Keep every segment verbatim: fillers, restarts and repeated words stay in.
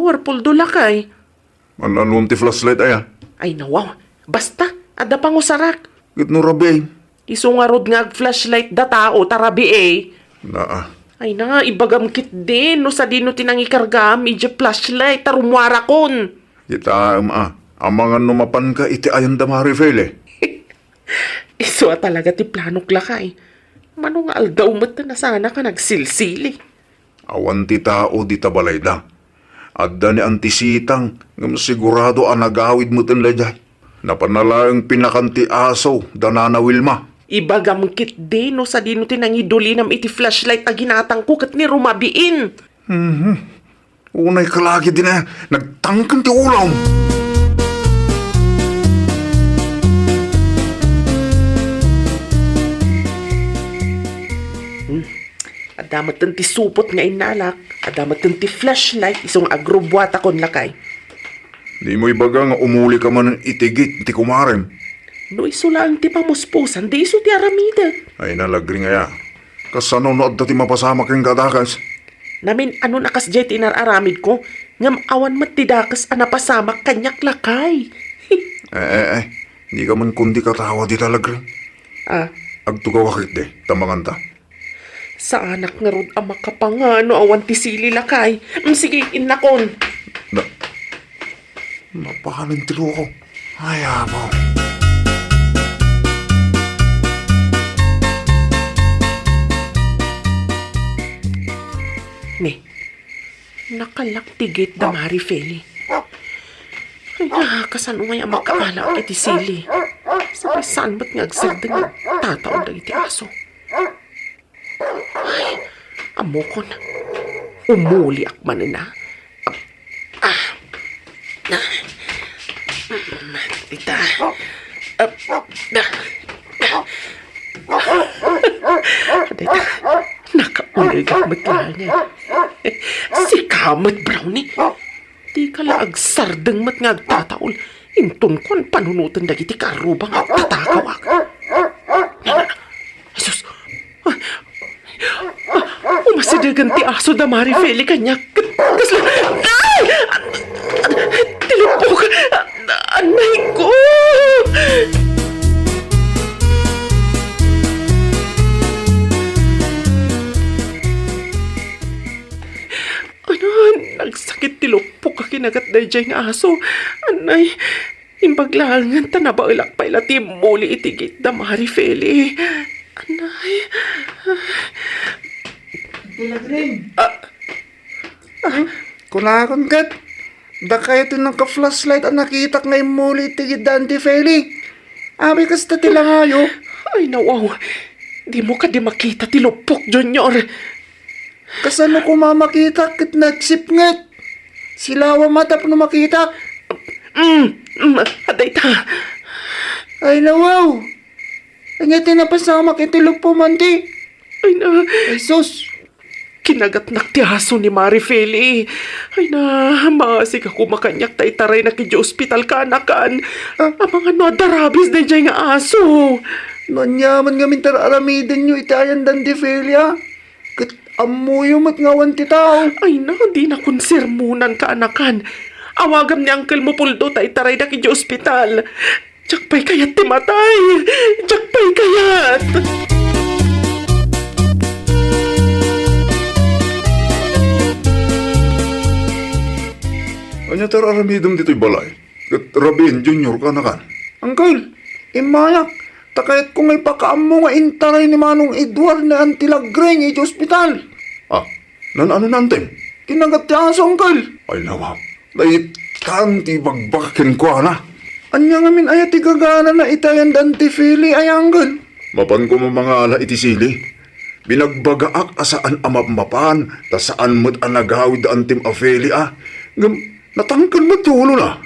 Power puldo, lakay. An-anuan ti flashlight aya? Ay, nawaw. Basta, adda pangusarak. Ket no rabii? Isu ngarud nga ag-flashlight da tao ta rabii. Naa. Ay na, ibagam ketdi no sadino ti nangikargam idiay flashlight ta rummuarakon. Kitaem a, amangan no mapanka iti ayan da Marifeli. Isu a talaga ti planok, lakay. Mano nga aldaw met ta nasanak a nagsilsili. Awan ti tao dita balayda. Adda ni Anti Sitang, ngem sigurado a nagawid met daydiay. Napan na laeng pinakan ti aso da Nana Wilma. Ibagam ketdi no sadino ti nangidulinam iti flashlight a ginatangko ket ni rumabiin. Mhm. Unay ka lagi dina, nagtangken ti ulom. Hmm. Adda metten ti supot nga innalak. Adda metten ti flashlight isu nga agrubbuatakon, lakay. Dimo ibaga nga umulika manen iti gate ti kumarem. No isu laeng ti pamuspusan, di isu ti aramidek. Ay, nalagri nga ya. Kasano no adda ti mapasamak kenka a dakes? Namin-anon a kasdiay ti inar-aramidko, ngem awan met ti dakes a napasamak kaniak, lakay. Eh, eh, eh. Dika man kundi katawa dita, Lagring. Ah. Agtugawak ketdi, ta manganta. Saanak ngarud a makapangano awan ti sili, lakay. Mm, sige, innakon. Na, napalin ti luko. Ay, apo. Ne, nakalak ti gate da Mari Feli. Ay, na, kasano ngay a makaala iti sili? Sabay saan met nga agsardeng nga agtataol dagiti aso? Ay, ammokon. Umuliak manen a. Ah. Ah. Ita. Ah. Ah. Dita. Nakaunegak met laeng. Sika met, Brownie. Dika la agsardeng met nga agtataol. Inton kuan panunoten dagiti karruba nga agtatakawak. Nana, Jesus! Ah, ah, umasidegen ti aso da Mari Feli kaniak. Kasla, ay! Ti lupok! Anay ko! Ano, nagsakit ti lupok a kinagat daydiay nga aso. Anay, imbag laengen ta nabaelak pay la ti immuli iti gate da Mari Feli. Anay. Auntie Lagring. Ah. Hmm? Kunakon ket, dakayo ti nagka-flashlight a nakitak nga immuli iti gate da Auntie Feli. Apay kasta ti langayo? Ay, nawaw. Dimo kadi makita ti lupok, Junior. Kasano koma makita ket nagsipnget? Silawam a tapno makita. Mm, mm, adda ita. Ay, nawaw. Ania ti napasamak iti lupom, Auntie? Ay na. Ay, sus. Kinagatnak ti aso ni Mari Feli. Ay na, maasik a koma kaniak ta itaraynak idiay ospital, kaanakan. Ah. Amangan no adda rabies daydiay nga aso. No aniaman ngamin ti ar-aramidenyo iti ayan da Auntie Feli, a? Ket ammoyo met nga awan ti tao. Ay na, dinakon sermonan, kaanakan. Awagam ni Uncle mo, Puldo, ta itaraydak idiay ospital. Diak pay kayat ti matay. Diak pay kayat. Ania ti ar-aramidem ditoy balay? Ket rabiin, Junior, kaanakan. Uncle, immayak, ta kayatko nga ipakaammo nga intaray ni Manong Edward ni Auntie Lagring iti ospital. Ah, naan-ano na, Auntie? Kinagat ti aso, Uncle. Ay, nawaw. Naittan ti ibagbagak kenkuana. Ania ngamin aya ti gaganana iti ayan da Auntie Feli, ay, Uncle? Mapanko a mangala iti sili. Binagbagaak a saan a mapmapan, ta saan met a nagawid da Auntie Feli, a. Ngem, natangken met ti ulona.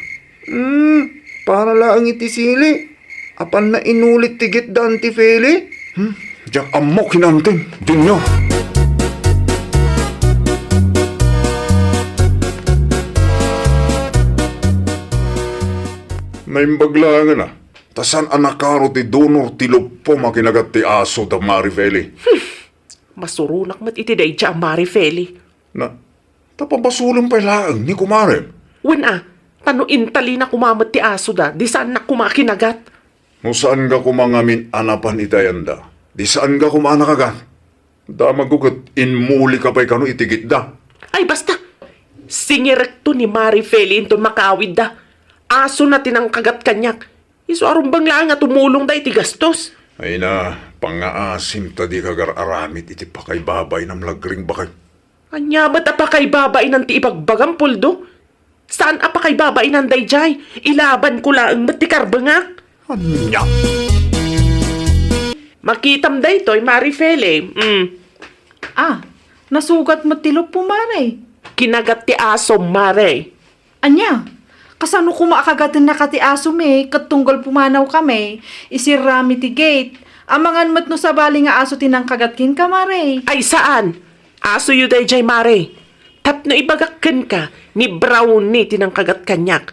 Hmm, para laeng iti sili. Apanna inulit ti gate da Auntie Feli? Hmm, diak ammo kinantim, Junior. Naimbag laengen a, ta saan a nakaro ti donor ti lupom a kinagat ti aso da Mari Feli. Hmm, masuronak met iti daydiay a Mari Feli. Na, Ta pabasolem pay laeng ni kumarem. Wen a, ta no intalina koma met ti asoda, di saannak koma a kinagat. No saanka koma ngamin a napan iti ayanda, di saanka koma a nakagat. Damagko ket inmulika pay kano iti gitda. Ay, basta! Singirekto ni Mari Feli inton makaawidda. Asona ti nangkagat kaniak. Isu a rumbeng laeng a tumulongda iti gastos. Ay na, pangngaasim ta dika agar-aramid iti pakaibabainam, Lagring, baket. Ania met a pakaibabainan ti ibagbagam, Puldo? Saan a pakaibabainan daydiay? Ilabanko laeng met ti karbengak. Ania? Makitam daytoy, Mari Feli. Mm. Ah, nasugat met ti luppo, Mari. Kinagat ti asom, Mari. Ania? Kasano koma a kagatennaka ti asomi ket tunggal pumanawkami, isirrami ti gate? Amangan met no sabali nga aso ti nangkagat kenka, Mari. Ay, saan! Asoyo daydiay, Mari. Tapno ibagak kenka, ni Brownie ti nangkagat kaniak.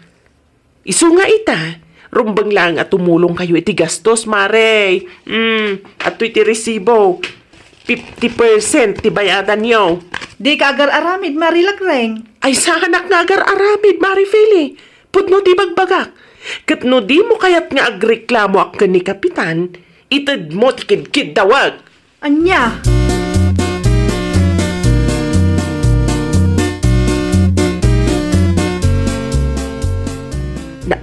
Isu nga ita, rumbeng laeng a tumulongkayo iti gastos, Mari. Hmm, adtoy ti resibo. Fifty percent ti bayadanyo. Dika agar-aramid, Mari Lagreng. Ay, saanak nga agar-aramid, Mari Feli. Pudno ti bagbagak. Ket no dimo kayat nga agreklamoak ken ni Kapitan, itedmo ti kidkiddawek. Ania? Na,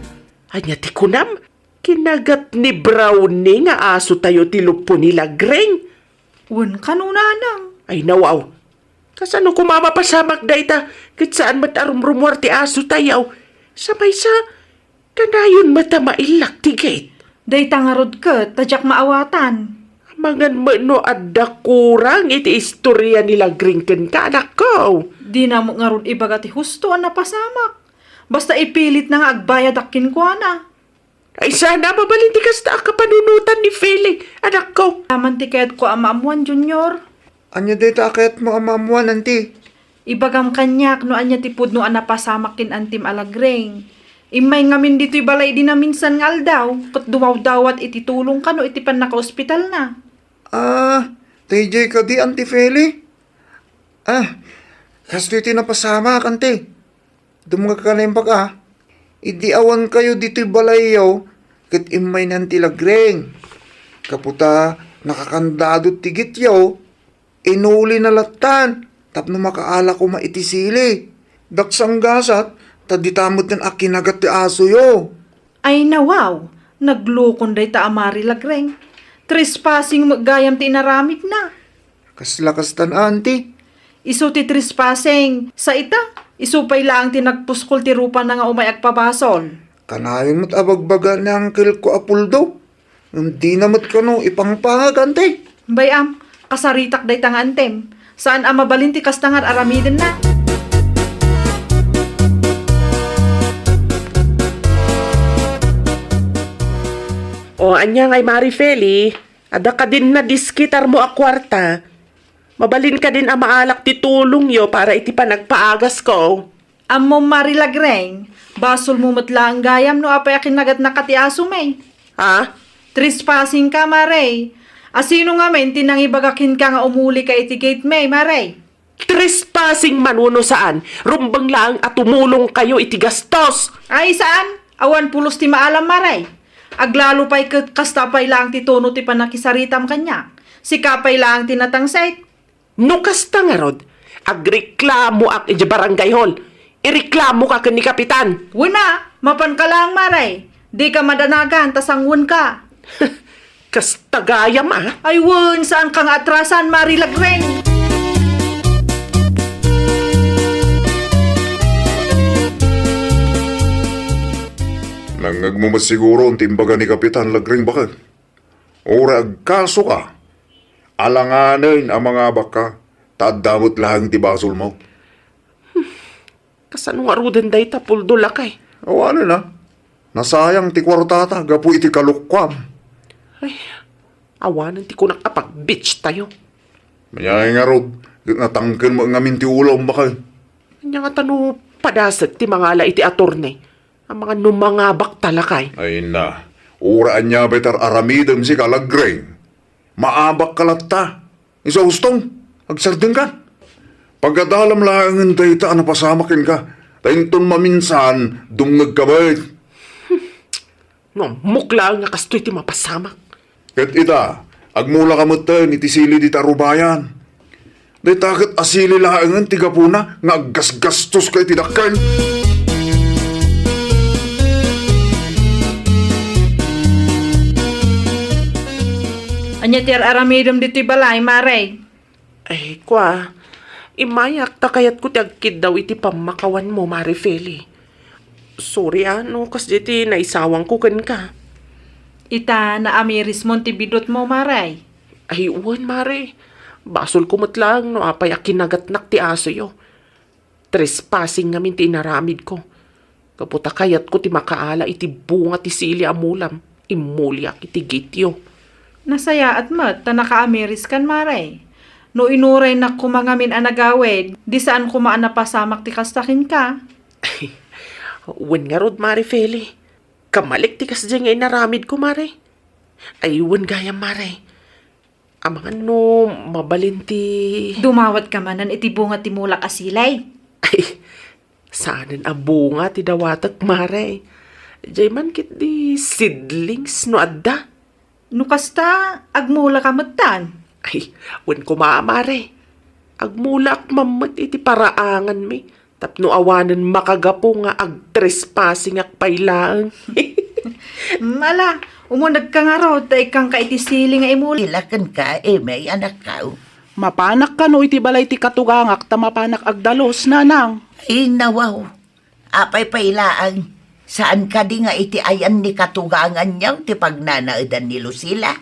ania ti kunam? Kinagat ni Brownie nga asotayo ti luppo ni Lagreng. Wen, kanunanang. Ay, nawaw. Kasano koma mapasamak dayta, ket saan met a rumrumuar ti asotayo? Sa maysa, kanayon met a maillak ti gate. Dayta ngarud ket, ta diak maawatan. Amangan met no adda kurang iti istoria ni Lagreng kenka, anakko. Dina met ngarud ibaga ti husto a napasamak. Basta ipilitna nga agbayadak kenkuana. Ay, sana mabalin ti kasta a kapanunotan ni Feli, anakko. Aman ti kayatko a maammuan, Junior. Ania dayta a kayatmo a maammuan, anti? Ibagam kaniak no ania ti pudno a napasamak ken antim a Lagreng. Immay ngamin ditoy balay idi naminsan nga aldaw, ket dumawdawat iti tulong kano iti pannakaospitalna. Ah, daydiay kadi, Anti Feli? Ah, kastoy ti napasamak, Anti. Dumngegka naimbag a, idi awankayo ditoy balayyo, ket immay ni Anti Lagreng. Gapu ta nakakandado ti gateyo, inulina lattan tapno makaala koma iti sili. Daksanggasat ta dita metten a kinagat ti asoyo. Ay, nawaw, naglukon dayta a Mari Lagreng. Trespassing met gayam ti inaramidna. Kasla kastan, Anti? Isu ti trespassing. Sa ita, isu pay laeng ti nagpuskol ti rupana nga umay agpabasol. Kanayon met a bagbaga ni angkelko a Puldo. Ngem dina met kano ipangpangag, Anti. Bay-am, kasaritak dayta nga antem. Saan a mabalin ti kasta nga ar-aramidenna. O, ania ngay, Mari Feli? Adda kadin nadiskitarmo a kuarta? Mabalin kadin a maalak ti tulongyo para iti panagpaagasko. Ammom, Mari Lagreng, basolmo met laeng gayam no apay a kinagatnaka ti asomi. Ha? Trespassing ka, Mari. A sino ngamin ti nangibaga kenka nga umulika iti gate mi, Mari? Trespassing man wenno saan, rumbeng laeng a tumulongkayo iti gastos. Ay, saan? Awan pulos ti maalam, Mari. Aglalo pay ket kasta pay laeng ti tono ti pannakisaritam kaniak. Sika pay laeng ti natangsit. No kasta ngarud, agreklamoak idiay barangay hall. Ireklamoka ken ni Kapitan. Wen a, mapanka laeng, Mari. Dika madanagan ta sangwenka. Kasta gayam a. Ay wen, saanka nga atrasan, Mari Lagreng. Nangngegmo met siguro ti imbaga ni Kapitan Lagreng, baket. Uray agkasoka, alanganen a mangabakka, ta adda met laeng ti basolmo. Kasano ngaruden dayta, Puldo, lakay? Awanen a. Nasayang ti kuartata gapu iti kalukkuam. Ay, awanen ti kunak a pag-beach tayo. Ania ngarud, ket natangken met ngamin ti ulom, baket. Ania ngata no padasek ti mangala iti attorney? Amangan no mangabakta, lakay. Ay na, uray ania pay ti ar-aramidem sika, Lagreng. Maabakka latta. Isu a hustong, agsardengkan. Pagadalam laengen dayta a napasamak kenka, ta inton maminsan, dumngegka met. No ammok laeng nga kastoy ti mapasamak. Ket ita, agmulaka metten iti sili dita rubayan. Dayta ket a sili laengen ti gapuna nga aggasgastoska iti dakkel. Ania ti ar-aramidem ditoy balay, Mare? Ay, kua, immayak ta kayatko ti agkiddaw iti pammakawanmo, Mare Feli. Sorry, a, no kasdiay ti naisawangko kenka. Ita, naamirismon ti bidutmo, Mare? Ay, wen, Mare. Basolko met laeng no apay a kinagatnak ti asoyo. Trespassing ngamin ti inaramidko. Gapu ta kayatko ti makaala iti bunga ti sili a mulam, immoliak iti gityo. Nasayaat met ta nakaamiriskan, Mare. No inuraynak koma ngamin a nagawid, di saan koma a napasamak ti kasta kenka. Wen ngarud, Mare Feli. Kamalik ti kasdiay nga inaramidko, Mare. Ay, wen gayam, Mare. Amangan no mabalin ti Dumawatka manen iti bunga ti mulak a sili? Ay, saanen a bunga ti dawatek, Mare. Diay man ketdi seedlings no adda. No kasta, agmulaka metten. Ay, wen koma, Mare. Agmulak man met iti paraanganmi. Tapno awanen makagapu nga agtrespassingak pay laeng. Mm, ala, umunegka ngarud ta ikkanka iti sili nga imuli. Ila kenka, Eme, anakkaw. Mapanak kano iti balay ti katugangak ta mapanak agdalus, nanang? Ay, nawaw. Apay pay laeng, saan kadi nga iti ayan ni katuganganyo ti pagnanaedan ni Lucila?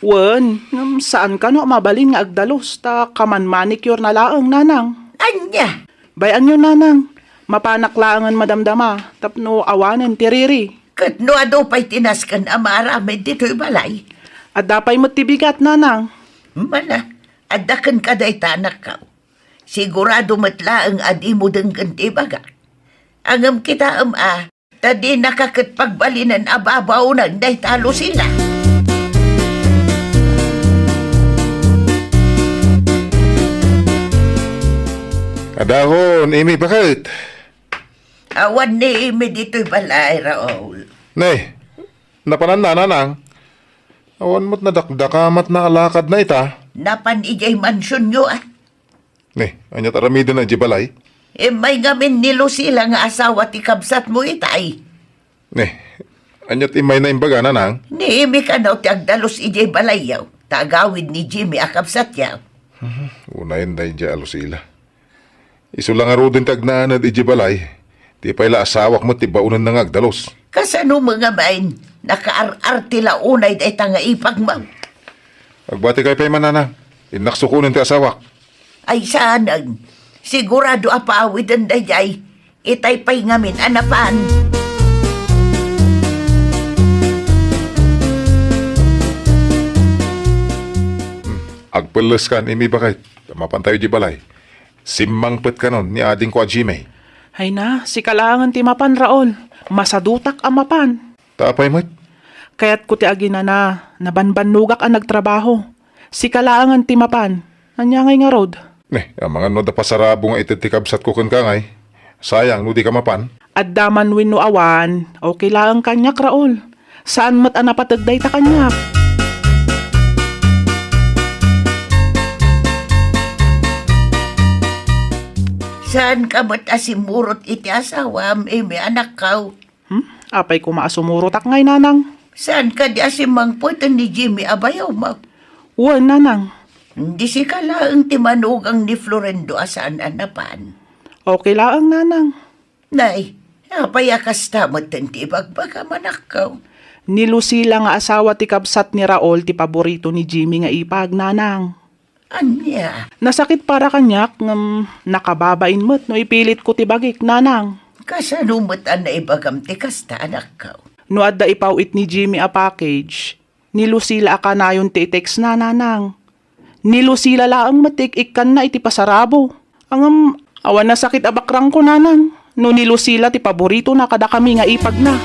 Wen, ngem saan kano a mabalin nga agdalus ta kaman manicure na laeng, nanang. Ania? Bay-anyo, nanang. Mapanak laengen madamdama tapno awanen ti riri. Ket no adu pay ti nasken a maaramid ditoy balay? Adda pay met ti bigat, nanang. Mala, adda kenka dayta, anakkaw. Sigurado met laeng a dimo denggen ti ibagak. Ngem kitaem a, ta dinaka ket pagbalinen a babaonen dayta a Lucila. Adahon, Imi, baket. Awan ni Imi ditoy balay, Raul. Ne, napananna, nanang? Awan met nadakdakamatna a lakadna ita. Napan idiay mansionyo, a. Ne, aniat aramiden idiay balay? Immay ngamin ni Lucila nga asawa ti kabsatmo itay. Ne, aniat immayna imbaga, nanang? Ni Imi kano ti agdalus idiay balayyo, ta agawid ni Jimmy a kabsatyo. Mhm, unayen daydiay a Lucila. Isu la ngaruden ti agnaned idiay balay, ti pay la asawak met ti baonenna nga agdalus. Kasano met ngamin, nakaar-arte la unay dayta nga ipagmo? Agbatikay pay man, nanang. Innak sukonen ti asawak. Ay saanen, sigurado a paawiden daydiay. Itay pay ngamin a napan. Hmm, agpelleskan, Imi, baket. Mapantayo idiay balay. Simmangpet kanon ni adingko a Jimmy. Ay na, sika laengen ti mapan, Raul. Masadutak a mapan. Ta apay met? Kayatko ti aginana, nabanbannogak a nagtrabaho. Sika laengen ti mapan. Ania ngay ngarud? Ne, amangan no adda pasarabo nga ited ti kabsatko kenka ngay. Sayang no dika mapan. Adda man wenno awan, okay laeng kaniak, Raul. Saan met a napateg dayta kaniak. Saanka met a simmurot iti asawam, Imi, anakkaw? Hmm? Apay koma a sumurotak ngay, nanang? Saan kadi a simmangpeten ni Jimmy a bayawmo? Wen, nanang. Di sika laeng ti manugang ni Florendo a saan a napan. Okay laeng, nanang. Nay, apay a kasta metten ti ibagbagam, anakko? Ni Lucila nga asawa ti kabsat ni Raul ti paborito ni Jimmy nga ipag, nanang. Ania? Nasakit para kaniak, ngem nakababain met no ipilitko ti bagik, nanang. Kasano met a naibagam ti kasta, anakko? No adda ipaw-it ni Jimmy a package, ni Lucila a kanayon ti i-textna, nanang. Ni Lucila laeng met ti ik-ikkanna iti pasarabo. Ngem, awan nasakit a bakrangko, nanang, no ni Lucila ti paboritona kadakami nga ipagna.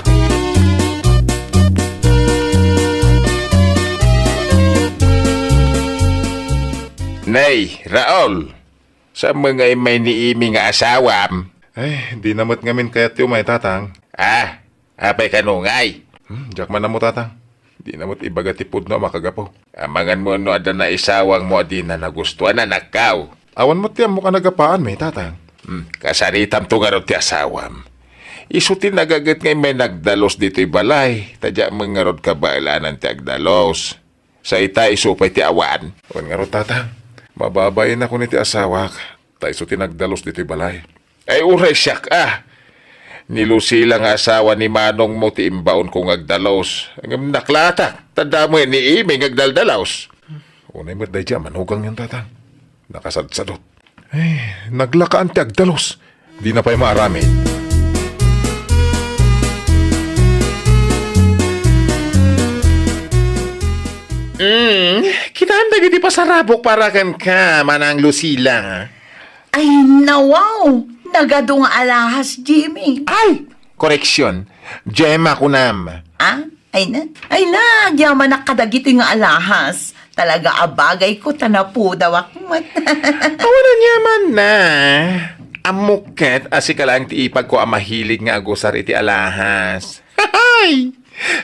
Nay, Raul, Saan met nga immay ni Amy nga asawam? Ay, dina met ngamin kayat ti umay, Tatang. Ah, apay kano ngay? Hmm, diak man ammo, Tatang. Dina met ibaga ti pudno a makagapu. Amangan mo no adda naisawangmo a dina nagustuan, anakkaw. Awan met ti ammok a nagapaanmi, Tatang. Hmm, kasaritamto ngarud ti asawam. Isu ti nagaget nga immay nagdalus ditoy balay, ta diak met ngarud kabaelanan ti agdalus. Sa ita, isu pay ti awan. Wen ngarud, Tatang, mababainakon iti asawak, ta isu ti nagdalus ditoy balay. Ay, uray siak, a. Ni Lucila nga asawa ni manongmo ti imbaonko nga agdalus. Ngem naklatak, ta adda met ni Amy nga agdaldalus. Unay met daydi a manugangyon, Tatang. Nakasadsadot. Ay, naglakaan ti agdalus. Dina pay maaramid. Mm, kitam dagiti pasarabok para kenka, Manang Lucila. Ay, nawaw! Nagadu nga alahas, Jimmy. Ay! Koreksyon. Gemma kunam. Ah? Ay na, ay na, agyamanak kadagitoy nga alahas. Talaga a bagayko ta napudawak met. Awan aniamanna. Ammok ket a sika laeng ti ipagko a mahilig nga agusar iti alahas. Ay!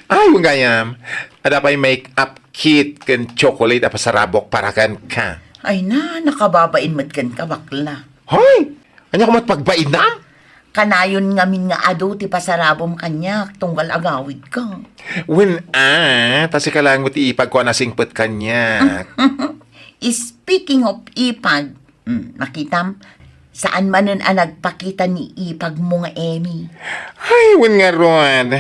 Ay, gayam. Adda pay make-up kit ken chocolate a pasarabok para kenka. Ay na, nakababain met kenka, bakla. Hoy! Ania koma ti pagbainam? Kanayon ngamin nga adu ti pasarabom kaniak tunggal agawidka. Wen a, ta sika laeng met ti ipagko a nasingpet kaniak. Speaking of ipag, mm, makitam, saan manen a nagpakita ni ipagmo nga Emmy? Ay, wen ngarud.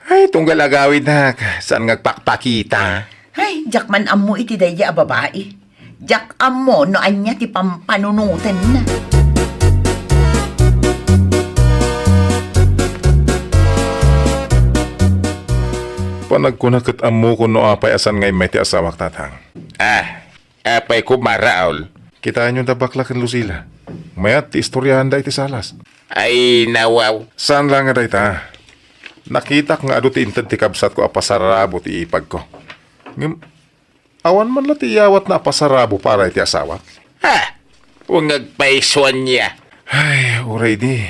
Ay, tunggal agawidak, saan nga agpakpakita? Ay, diak man ammo iti daydi a babai. Diak ammo no ania ti pampanunotenna. Panagkuna ket ammokon no apay a saan nga immay ti asawak, Tatang. Ah, apay koma, Raul? Kitaenyo da bakla ken Lucila. Mayat ti istoriaanda iti salas. Ay, nawaw. Saan la nga dayta. Nakitak nga adu ti inted ti kabsatko a pasarabo ti ipagko. Ngem, awan man la ti iyawatna a pasarabo para iti asawak? Ha! Wen nga agpayso ania. Ay, uray di.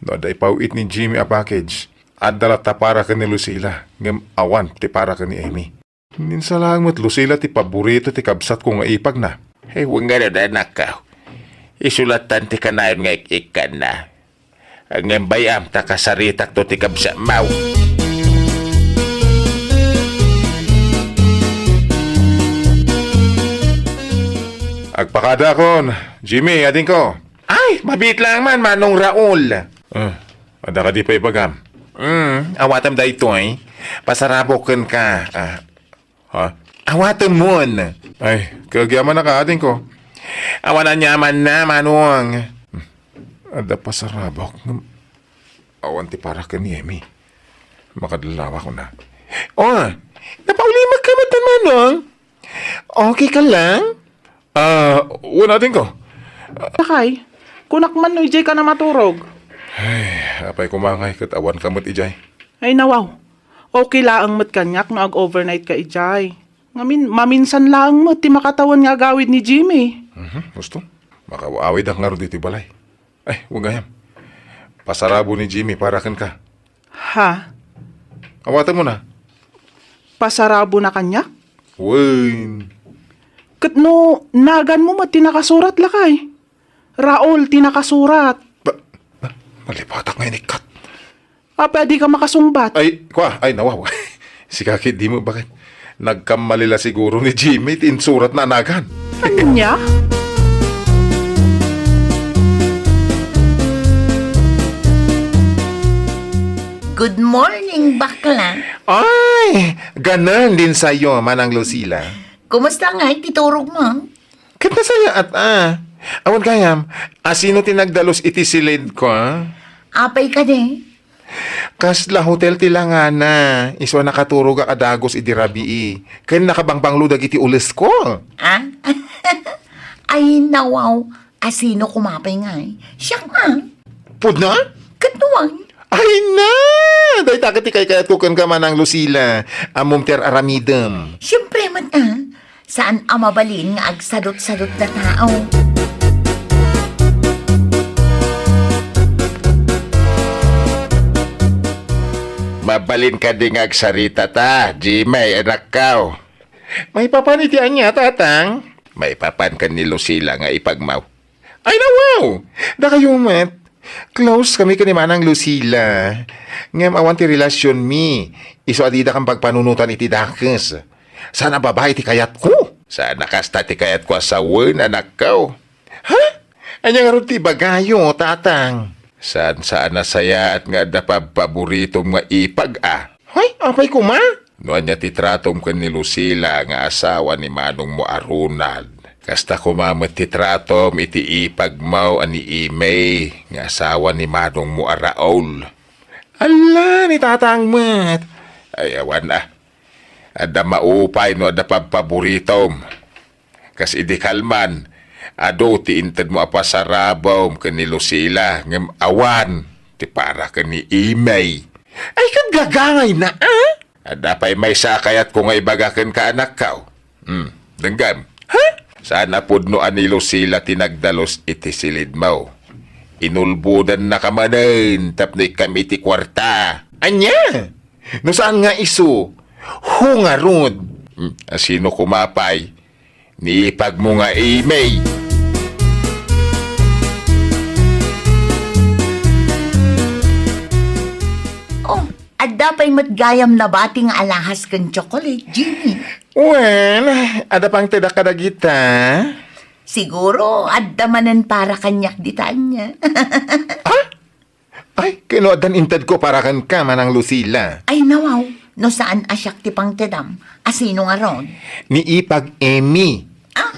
No adda ipaw-it ni Jimmy a package, adda latta para ken ni Lucila, ngem awan ti para ken ni Emmy. Ninsa laeng met Lucila ti paborito ti kabsatko nga ipagna. Ay, wen ngarud, anakko. Isu lattan ti kanayon nga ik-ikkanna. Ngem bay-am ta kasaritakto ti kabsatmo. Agpakadaakon, Jimmy, adingko. Ay, mabiit laeng man, Manong Raul. Ah, adda kadi pay ibagam? Hmm, awatem daytoy. Pasarabok kenka. Ah, Ha? Awatenmon. Ay, kaagyamannak, adingko. Awan aniamanna, Manong. Adda pasarabok. Ngem awan ti para ken ni Emmy. Makadlawak, kuna. Oh, napaulimek ka met, Manong? Okay ka lang? Ah, wen, adingko. Lakay, kunak man no idiay ka na maturog. Ay, apay koma ngay ket awan ka met idiay. Ay, nawaw. Okay laeng met kaniak no ag-overnight ka idiay. Ngamin, maminsan laeng met ti makatawen nga agawid ni Jimmy. Mhm, husto. Makaaw-awidak ngarud iti balay. Ay, wen gayam. Pasarabo ni Jimmy para kenka. Ha? Awatenmon a. Pasarabona kaniak? Wen. Ket no naganmo met ti nakasurat, lakay? Raul ti nakasurat. Ba, ba, malipatak nga inikkat. Apay a dika makasungbat? Ay, kua, ay, nawaw. Sika ket dimo baket. Nagkamali la siguro ni Jimmy ti insuratna a nagan. Ania? Good morning, bakla. Ay, ganan din sayo, Manang Lucila. Kumusta ngay ti turogmo? Ket nasayaat a. Awan gayam, a sino ti nagdalus iti siledko, a? Apay kadi? Kasla hotel ti langana, isu a nakaturogak a dagus idi rabii, ken nakabangbanglo dagiti ulesko. Ah? Ay, nawaw. A sino koma pay ngay? Siak a. Pudno? Ket no wen? Ay na! Dayta ket ti kaykayatko kenka, Manang Lucila. Ammom ti ar-aramidem. Siempre met a. Saan a mabalin nga agsadutsadut a tao. Mabalin kadi nga agsaritata, Jimmy, anakkaw? Maipapan iti ania, Tatang? Maipapan ken ni Lucila nga ipagmaw. Ay, nawaw! Dakayo met. Close kami ken ni Manang Lucila. Ngem awan ti relasionmi. Isu a dida kan pagpanunotan iti dakes. Saan a babai ti kayatko. Saan a kasta ti kayatko a sawen, anakkaw. Ha? Ania ngarud ti ibagayo, Tatang? Saan, saan a sayaat nga adda pabpaboritom nga ipag a? Hoy, apay koma? No ania ti tratom ken ni Lucila nga asawa ni manongmo a Ronald, kasta koma met ti tratom iti ipagmo a ni Imey nga asawa ni manongmo a Raul. Ala, ni Tatang met. Ay, awan a. Adda maupay no adda pabpaboritom. Kas idi kalman, adu ti intedmo a pasarabawm ken ni Lucila, ngem awan ti para ken ni Imey. Ay, ket gagangayna, a? Adda pay maysa a kayatko nga ibaga kenka, anakkaw. Hmm, denggem. Ha? Saan a pudno a ni Lucila ti nagdalus iti silidmo. Inulbodannaka manen tapno ikkam iti kuarta. Ania? No saan nga isu, hungarod. Hmm, a sino koma pay? Ni ipagmo nga Imey. Oh, adda pay met gayam nabati nga alahas ken tsokolate, Jimmy. Wen, adda pangtedak kadagita? Siguro, adda manen para kaniak dita ania. Ah? Ay, ket no addan intedko para kenka, Manang Lucila? Ay, nawaw, no saan a siak ti pangtedam, a sino ngarud? Ni ipag Emmy. Ah?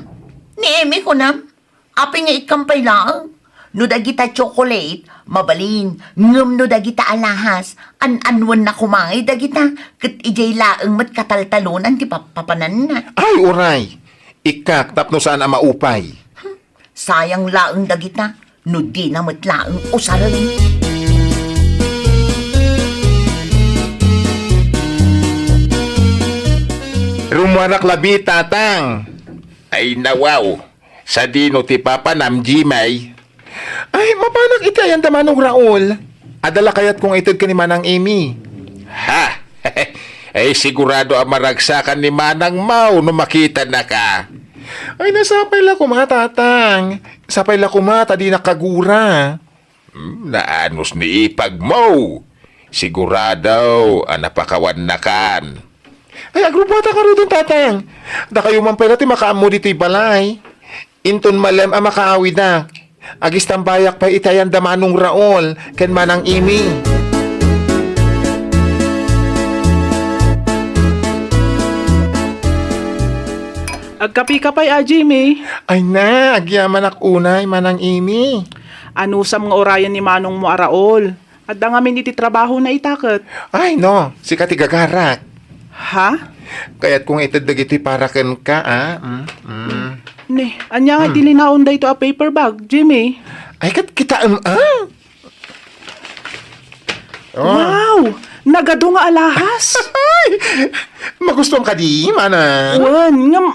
Ni Emmy kunam? Apay nga ikkam pay laeng? No dagita chocolate, mabalin, ngem no dagita alahas, an-anwenna koma ngay dagita, ket idiay laeng met kataltalonan ti pappapananna. Ay, uray! Ikkak tapno saan a maupay. Hmm, sayang laeng dagita, no dina met laeng usaren. Rummuarak labi, Tatang. Ay, nawaw. Sadino ti papanam, Jimmy? Ay, mapanak iti ayan da Manong Raul. Adda la kayatko nga ited ken ni Manang Emmy. Ha? Ay, sigurado a maragsakan ni Manang Mau no makitanaka. Ay, nasapay la koma, Tatang. Sapay la koma ta dinak kagura. Hmm, naanus ni ipagmo. Sigurado a napakawannakan. Ay, agrupata ngaruden, Tatang. Dakayo man pay la ti makaammo ditoy balay. Inton malem a makaawidak, agistambayak pay iti ayan da Manong Raul ken Manang Amy. Agkapika pay a, Jimmy? Ay na, agyamanak unay, Manang Amy. Anusam nga urayen ni manongmo a Raul? Adda ngamin iti trabahona ita ket. Ay, no, sika ti gagarak. Ha? Kayatko nga ited dagitoy para kenka, a. Mm, mm. Ne, ania nga ti linaon daytoy a paper bag, Jimmy? Ay, ket kitaem, a. Oh. Wow! Nagadu nga alahas! Ay! Magustuam kadi, manang? Wen, ngem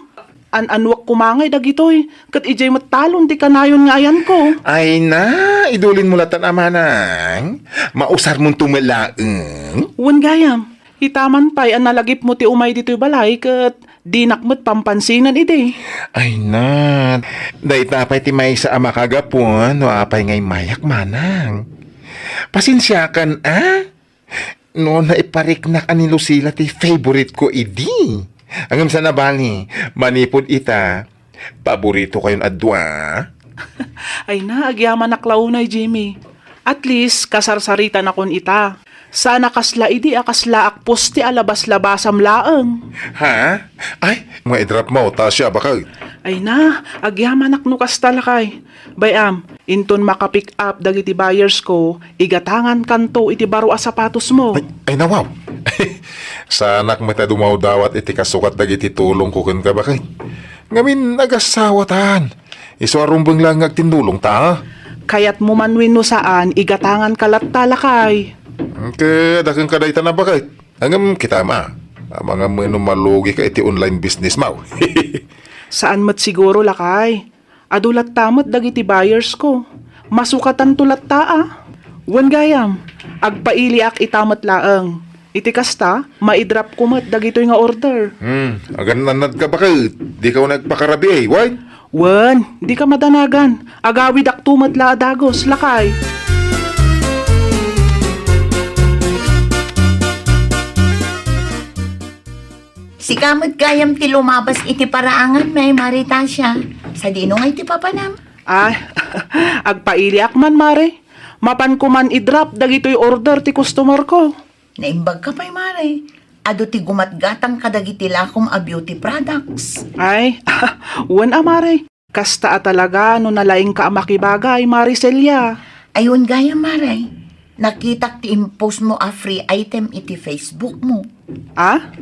an-anuak koma ngay dagitoy, ket idiay met talon ti kanayon nga ayanko. Ay na, idulinmo latan a manang. Mausarmonto met laeng. Wen gayam, ita man pay a nalagipmo ti umay ditoy balay, ket dinak met pampansinan idi. Ay na, dayta pay ti maysa a makagapu no apay nga immayak, manang. Pasensiakan, a? No naipariknak a ni Lucila ti favorite ko idi. Ngem saan a bali, manipud ita, paborito kayon a dua. Ay na, agyamanak la unay, Jimmy. At least, kasarsaritanakon ita. Saan a kasla idi a kasla akpos ti alabaslabasam laeng. Ha? Ay, maidrap mo, ta siya bakay. Ay na, agyamanak no kasta lakay. Bay-am, inton maka-pick up dagiti buyers ko, igatangankanto iti baro a sapatosmo. Ay, ay, nawaw. Saanak met a dumawdawat iti kasukat dagiti tulongko kenka, baket. Ngamin, agasawatan. Isu a rumbeng laeng nga agtinnulongta. Kayatmo man wenno saan, igatanganka latta, lakay. Ket, adda kenka dayta a baket. Ngem kitaem a, amangan met no malugika iti online business mo. Saan met siguro, lakay. Adu latta met dagiti buyers ko. Masukatanto latta a. Wen gayam, agpailiak ita met laeng. Iti kasta, maidrop ko met dagitoy nga order. Hmm, agannanadka baket, dika unay agpakarabii, wen? Wen, dika madanagan. Agawidakto met la a dagus, lakay. Sika met gayam ti lumabas iti paraanganmi, Mare Tasia. Sadino ngay ti papanam? Ay, agpailiak man, Mare. Mapanko man idrop dagitoy order ti customer ko. Naimbagka pay, Mare. Adu ti gumatgatang kadagiti lakom a beauty products. Ay, wen a, Mare. Kasta a talaga no nalaingka a makibagay, Mare Celia. Ay, wen gayam, Mare. Nakitak ti impost mo a free item iti Facebook mo. Ah?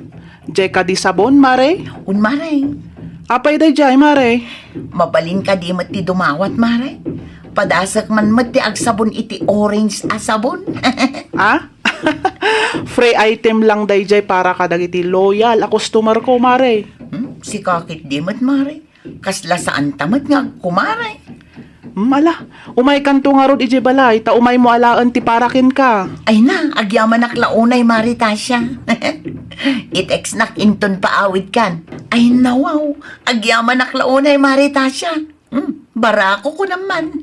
Jay kadi sabon, Mare? Un, Mare. Apay dayjay, Mare? Mabalin kadi met ti dumawat, Mare? Padasek man met ti agsabon iti orange a sabon. Ah? Free item lang dayjay para kadagiti loyal a customer ko, Mare. Hmm? Sika ketdi met, Mare. Kasla saanta met nga agkumare. Hmm, ala, umaykanto ngarud idiay balay, ta umaymo alaen ti para kenka. Ay na, agyamanak la unay, Mare Tasia. I-textnak inton paawidkan. Ay na, wow, agyamanak la unay, Mare Tasia. Hmm, barako ko naman.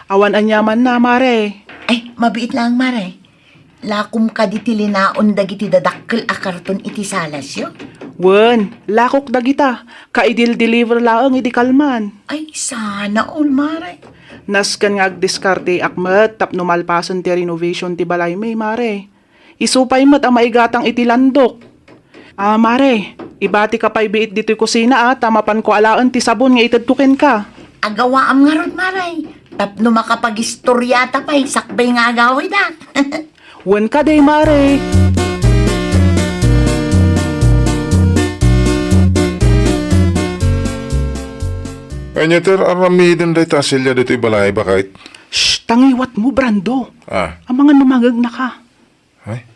Awan aniamanna, Mare. Ay, mabiit lang, Mare. Lakom kadi ti linaon dagiti dadakkel a karton iti salasyo? Wen, lakok dagita, kaidil-deliver laeng idi kalman. Ay, sana all, Mare. Nasken nga agdiskarteak met tapno malpasen ti renovation ti balaymi, Mare. Isu pay met a maigatang iti landok. Ah, Mare, ibatika pay biit ditoy kusina, ah, ta mapanko alaen ti sabon nga itedko kenka. Agawaam ngarud, Mare, tapno makapagistoryata pay sakbay nga agawidak. Wen kadi, Mare. Ania ti ar-aramiden dayta a Celia ditoy balay, baket? Shh! Tangiwat mo, Brando. Ah. Amangan no mangegnaka. Ay,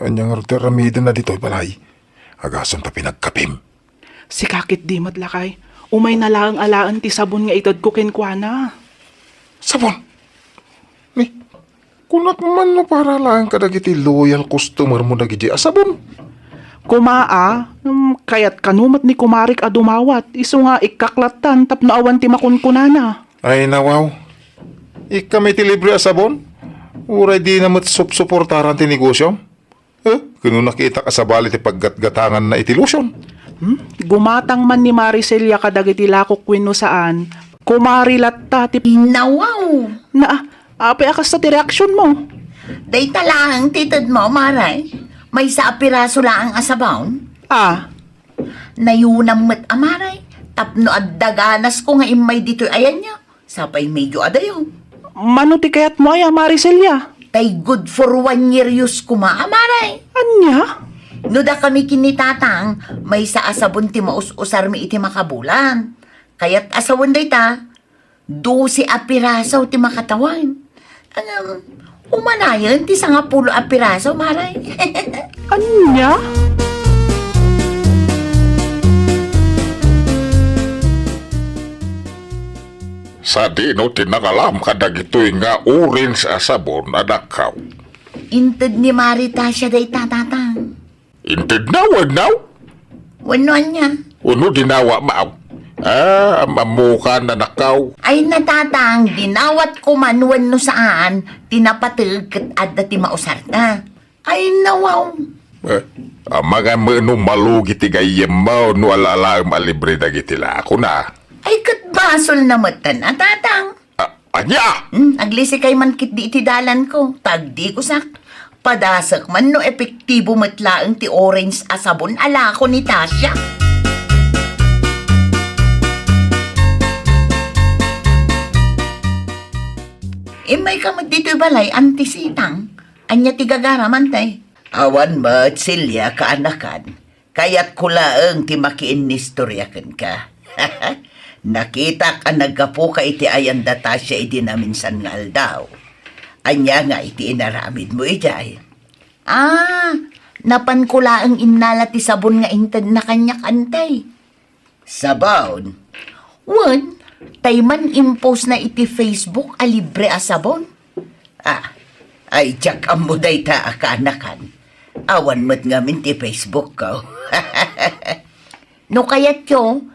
ania ngarud ti ar-aramidenna ditoy balay? Agasem ta pinagkapim. Sika ketdi met, lakay. Umayna laeng alaen ti sabon nga itedko kenkuana. Sabon? Ni, kunak man no para laeng kadagiti loyal customer mo dagidiay a sabon. Kuma a, mm, kayat kano met ni kumarik a dumawat, isu nga ikkaklattan tapno awan ti makunkunana. Ay, nawaw. Ikkam iti libre a sabon? Uray dina met supsuportaran ti negosiom? Eh, kuno nakitak a sabali ti paggatgatanganna iti lotion. Hmm? Gumatang man ni Mare Celia kadagiti lakok wenno saan, kumari latta ti Nawaw! Na, apay a kasta ti reaksionmo? Dayta laeng ti tedmo, Mare. Maysa a piraso laeng a sabon. Ah. Nayunam met a, Mare, tapno adda ganasko nga immay ditoy ayanyo. Sapay medyo adayo. Mano ti kayatmo aya, Mare Celia? Tay good for one year use koma, a, Mare. Ania? No dakami ken ni Tatang, maysa a sabon ti maus-usarmi iti makabulan. Kayat a sawen dayta, dose a piraso ti makatawen. Ngem, umanayen ti sangapulo a piraso, Mare. Ania? Sadino ti nangalam kadagitoy nga orange a sabon, anakko? Inted ni Mare Tasia dayta, Tatang. Intedna wenno? Wenno ania? Wenno dinawatmo? Ah, am-ammokan, anakko. Ay na, Tatang, dinawatko man wenno saan, ti napateg ket adda ti mausarta. Ay na, wow. Eh, amangan met no malugi ti gayyemmo no ala-alaem a libre dagiti lakona. Ay, ket basolna metten a, Tatang. Ah, ania? Hmm, aglisikay man ketdi iti dalanko, ta agdigusak. Padasek man no epektibo met laeng ti orange a sabon a lako ni Tasia. Immayka met ditoy balay, Auntie Sitang. Ania ti gagaramantay? Awan met, Celia, kaanakan. Kayatko laeng ti makiinnistoria kenka. Nakitak a naggapuka iti ayan da Tasia idi naminsan nga aldaw. Ania ngay ti inaramidmo idiay? Ah, napanko laeng innala ti sabon nga intedna kaniak, Antay. Sabon? Wen, tay man-impostna iti Facebook a libre a sabon. Ah, ay, diak ammo dayta a kaanakan. Awan met ngamin ti Facebook ko. No kayatyo,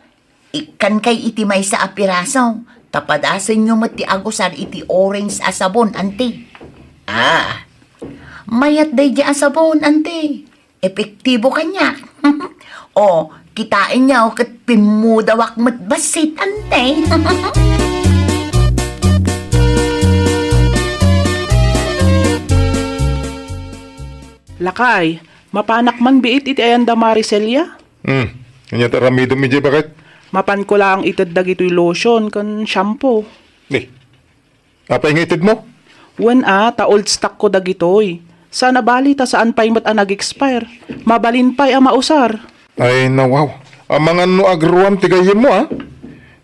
ikkankay iti maysa a piraso, ta padasenyo met ti agusar iti orange a sabon, anti. Ah, mayat daydi a sabon, anti. Epektibo kaniak. O, kitaenyo ket pimmudawak met bassit, anti. Lakay, mapanak man biit iti ayan da Mari Celia? Hmm. Ania ti aramidem idiay, baket? Mapanko laeng ited dagitoy lotion ken shampoo. Ni, apay nga itedmo? Wen a, ta old stock ko dagitoy. Saan a bali ta saan pay met a nag-expire. Mabalin pay a mausar. Ay, nawaw. Amangan no agruam ti gayyemmo, a?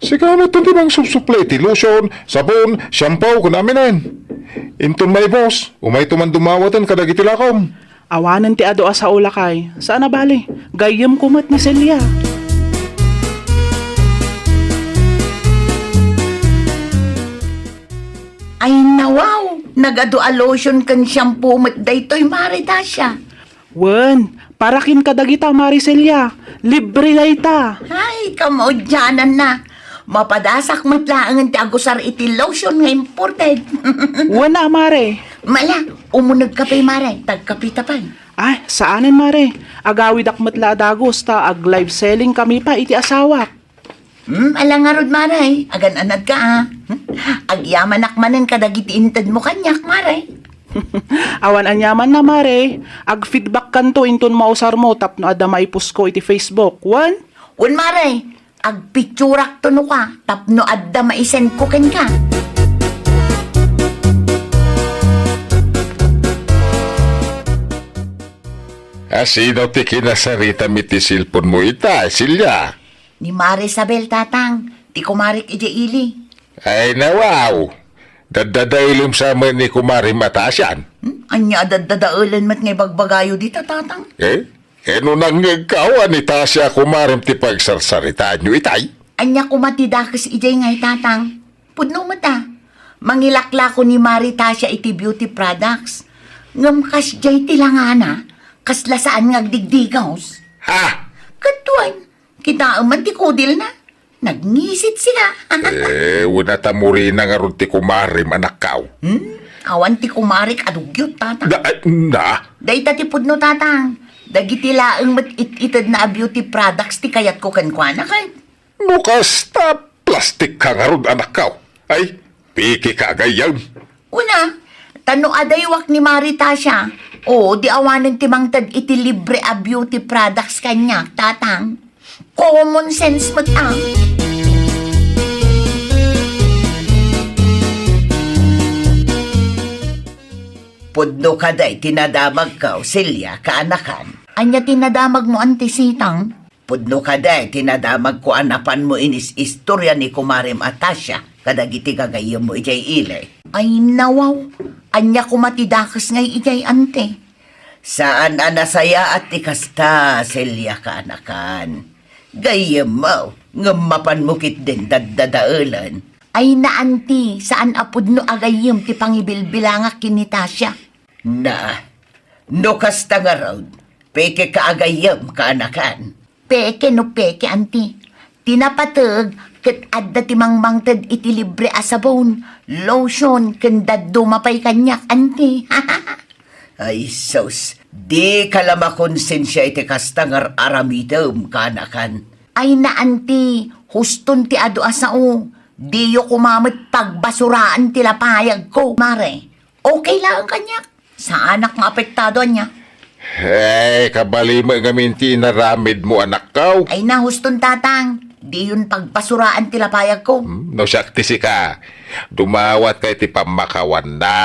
Sika met ti mangsupsupli iti lotion, sabon, shampoo, ken aminen. Inton maibus, umayto man dumawaten kadagiti lakom. Awanen ti adu a sao, lakay. Saan a bali. Gayyemko met ni Celia. Ay, nawaw! Nagadu a lotion ken shampoo met daytoy, Mari Tasha. Wen, para ken kadagita, Mari Celia. Libre dayta. Ay, kamaudiananna. Mapadasak met laengen ti agusar iti lotion nga imported. Wen a, Mare. Mala, umunegka pay, Mare. Tagkapita pay. Ay, saanen, Mare. Agawidak met la a dagus ta ag-live selling kami pay iti asawak. Hmm, ala ngarud, Mare. Agan-anadka, a. Hmm? Agyamanak manen kadagiti intedmo kaniak, Mare. Awan aniamanna, Mare. Ag-feedbackkanto inton mausarmo tapno adda maipusko iti Facebook. Wen? Wen, Mare. Agpicturakto no ka tapno adda maisendko kenka. A, sino ti kinasaritam iti cellphone mo ita, Celia? Ni Mari Isabel, Tatang, ti kumarek idiay ili. Ay, nawaw! Daddadaelem sa met ni kumarem a Tasian? Hmm? Ania a daddadaelen met nga ibagbagayo dita, Tatang? Eh? Ken no nangngegkaw a ni Tasia kumarem ti pagsarsaritaanyo itay? Ania koma ti dakes idiay ngay, Tatang? Pudno met a. Mangilaklako ni Mari Tasia iti beauty products. Ngem kasdiay ti langana, kasla saan nga agdigdigaws. Ha? Ket wen, kitaem man ti kudilna. Nagngisit sika. Eh, wen a ta murina ngarud ti kumarem, anakkaw. Hmm? Awan ti kumarek a dugyot, Tatang. Da, eh, na? Dayta ti pudno, Tatang. Dagiti laeng met it-itedna a beauty products ti kayatko kenkuana, ket. No kasta, plastik ka ngarud, anakkaw. Ay, peke ka a gayyem. Una, ta no adaywak ni Mari Tasia, o di awanen ti mangted iti libre a beauty products kaniak, Tatang. Common sense met a. Pudno kadi ti nadamagko, Celia, kaanakan. Ania ti nadamagmo, Auntie Sitang? Pudno kadi ti nadamagko a napanmo inis-istoria ni kumarem a Tasia kadagiti gagayyemmo idiay ili? Ay, nawaw. Ania koma ti dakes ngay idiay, Auntie? Saan a nasayaat ti kasta, Celia, kaanakan. Gayyemmo, ngem mapanmo ketdin daddadaelen. Ay na, Auntie, saan a pudno a gayyem ti pangibilbilangak ken ni Tasia. Na, no kasta ngarud, peke ka a gayyem, kaanakan. Peke no peke, Auntie. Ti napateg ket adda ti mangmangted iti libre a sabon, lotion, ken dadduma pay kaniak, Auntie. Ay sus, dika la makonsensia iti kasta nga ar-aramidem, kaanakan. Ay na, Auntie, huston ti adu a sao. Diyo koma met pagbasuraan ti lapayagko, Mare. Okay laeng kaniak. Saanak nga apektado, ania? Hey, kabali met ngamin ti inaramidmo, anakkaw. Ay na, huston, Tatang. Diyon pagbasuraan ti lapayagko. Hmm, no siak ti sika, dumawatka iti pammakawanna.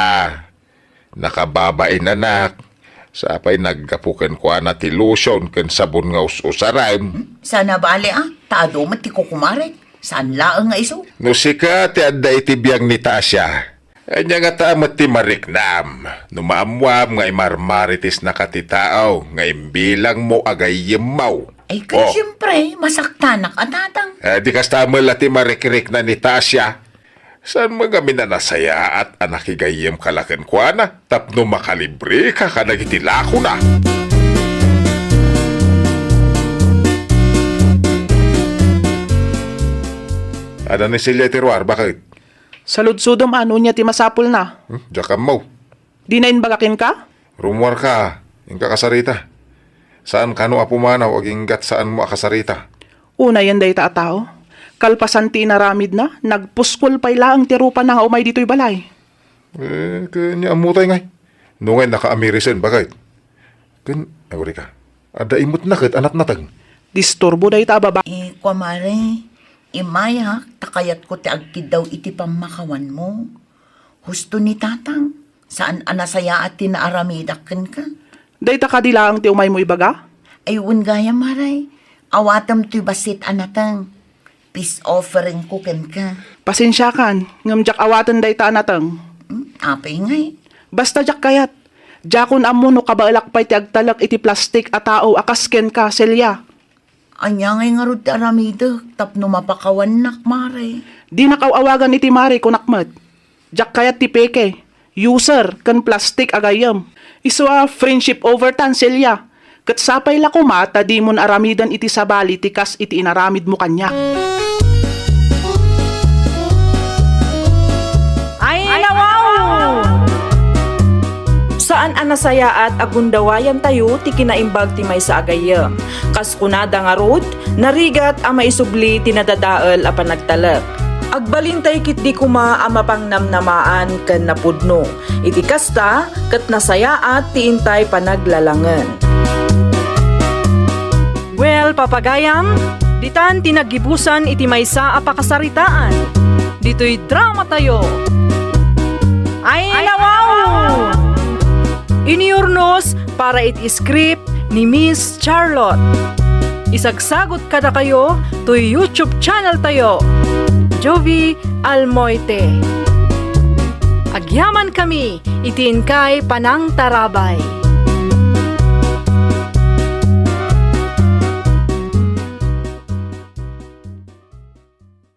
Nakababain, anak. Sa pay naggapu kenkuana ti lotion ken sabon nga us-usaren. Hmm? Saan a bali, a? Ta adu met ti kukumarek. Saan laeng nga isu? No sika ti adda iti biag ni Tasia, ania ngata met ti mariknam no maammuam nga imarmaritisnaka ti tao nga imbilangmo a gayyemmo? Ay, ket Oh. siyempre, masaktanak a, Tatang. Eh, di kasta met la ti marikrikna ni Tasia. Saan met ngamin a nasayaat a nakigayyemka la kenkuana tapno makalibreka kadagiti lakona? Adda ni Celia iti ruar, baket? Saludsodem a no ania ti masapulna. Hmm, diak ammo. Dina imbaga kenka? Rummuarka, inka kasarita. Saan kano a pumanaw agingga't saanmo a kasarita. Unayen dayta a tao. Kalpasan ti inaramidna, nagpuskol pay laeng ti rupana nga umay ditoy balay. Eh, ken nia ammotay ngay. No ngay nakaamirisan, baket? Ken, agurika. Adda imutna ket a natnateng. Disturbo dayta a babai. Eh, kua, Mare, immayak ta kayatko ti agkiddaw iti pammakawanmo. Husto ni Tatang, saan a nasayaat ti naaramidak kenka. Dayta kadi laeng ti umaymo ibaga? Ay, wen gayam, Mare. Awatem toy bassit a nateng. Peace offeringko kenka. Pasensiakan, ngem diak awaten dayta a nateng. Hmm, apay ngay? Basta diak kayat. Diakon ammo no kabaelak pay ti agtalek iti plastik a tao a kas kenka, Celia. Ania ngay ngarud ti aramidek tapno mapakawannak, Mare? Dinak aw-awagan iti Mare, kunak met. Diak kayat ti peke, user, ken plastik a gayyem. Isu a friendship over tan, Celia. Ket sapay la koma ta dimon aramiden iti sabali ti kas iti inaramidmo kaniak. Ay, nawaw! Saan a nasayaat a gundawayantayo ti kinaimbag ti maysa a gayyem. Kas kunada ngarud, narigat a maisubli ti nadadael a panagtalek. Agbalintay ketdi koma a mapangnamnamaan ken napudno. Iti kasta, ket nasayaat ti intay panaglalangen. Well, papagayam, ditan ti naggibusan iti maysa a pakasaritaan. Ditoy dramatayo. Ay, nawaw! Iniurnos para iti script ni Miss Charlotte. Isagsagot kadakayo toy YouTube channel tayo, Jovie Almoite. Agyaman kami iti inkay panangtarabay.